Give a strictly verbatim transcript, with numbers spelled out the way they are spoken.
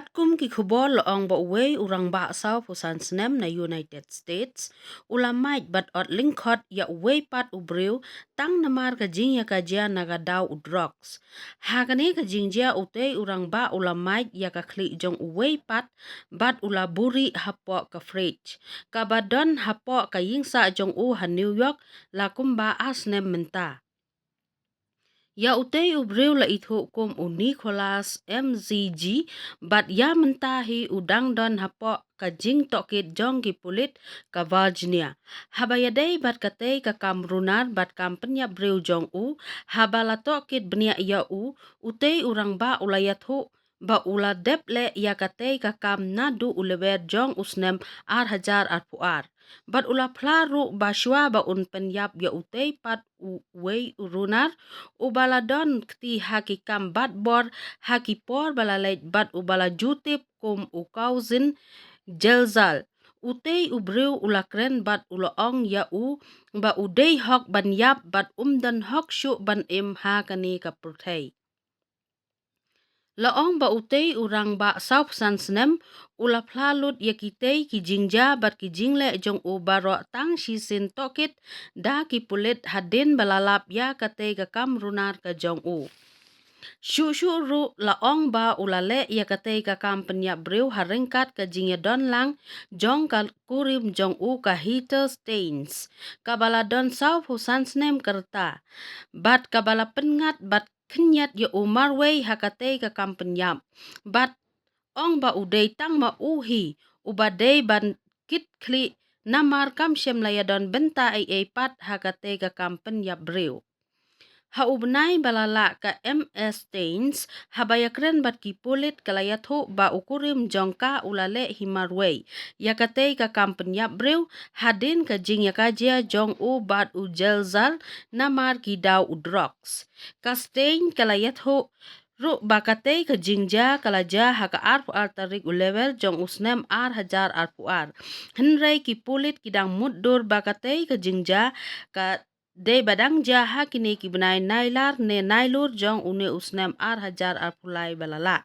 Katkum ki khubor la ong ba uwei u rangbah sawphew san snem na United States u la mait bad ot lyngkhot ïa uwei pat u briew tang namar ka jingïakajia na ka daw u drugs. Ha kane ka jingjia utei u rangbah u la mait ïa ka khlieh jong uwei pat bad u la buhrieh hapoh ka fridge kaba don hapoh ka ïingsah jong u ha New York la kumba ar snem mynta. Ïa utei u briew la ithuh kum u Nicholas M Z G bad ïa mynta hi u dang don hapoh ka jingtohkit jong ki pulit ka Virginia. Haba ïadei bad katei ka kam runar bad kam pynïap briew jong u, haba la tohkit bniah ïa u, utei u rangbah u la ïathuh ba u la dep leh ïa katei ka kam naduh u lber jong u snem ar hajar arphew ar. Bad u la phla ruh ba shuwa ba un pynïap ïa utei pat uwei u runar uba la don kti ha ki kam bat bor ha ki por ba la leit bad uba la ju tip kum u Cousin Gelzahn, utei u briew u la kren bad u la ong ïa u ba u dei hok ban ïap bad um don hok shuh ban im ha kane ka pyrthei. La ong ba utei u rangbah sawphew san snem u la phla lut ïa kitei ki jingjia bad ki jingleh jong u baroh tang shisien tohkit da ki pulit hadien ba la lap ïa katei ka kam runar ka jong u. Shuh shuh ruh la ong ba u la leh ïa katei ka kam pynïap briew ha ryngkat ka jingïadon lang jong ka kurim jong u ka Heather Staines, kaba la don sawphew san snem ka rta bad kaba la pynngat bad khynñiat ïa u marwei ha katei ka kam pynïap bad ong ba u dei tang ma u hi uba dei ban kit khlieh namar kam shym la ïadon bynta ei ei pat ha katei ka kam pynïap briew. Ha u bnai ba la lah ka M S Staines haba ïakren bad ki pulit ka la ïathuh ba u kurim jong ka u la leh hi marwei ïa katei ka kam pynïap briew hadien ka jingïakajia jong u bad u Gelzahn namar ki daw u drugs. Ka Staines ka la ïathuh ruh ba katei ka jingjia ka la jia ha ka arphew ar tarik u lber jong u snem ar hajar arphew ar. Hynrei ki pulit ki dang mutdur ba katei ka jingjia ka dei ba dang jia ha kine ki bnai Nailar ne Nailur jong une u snem ar hajar arphew lai ba la lah.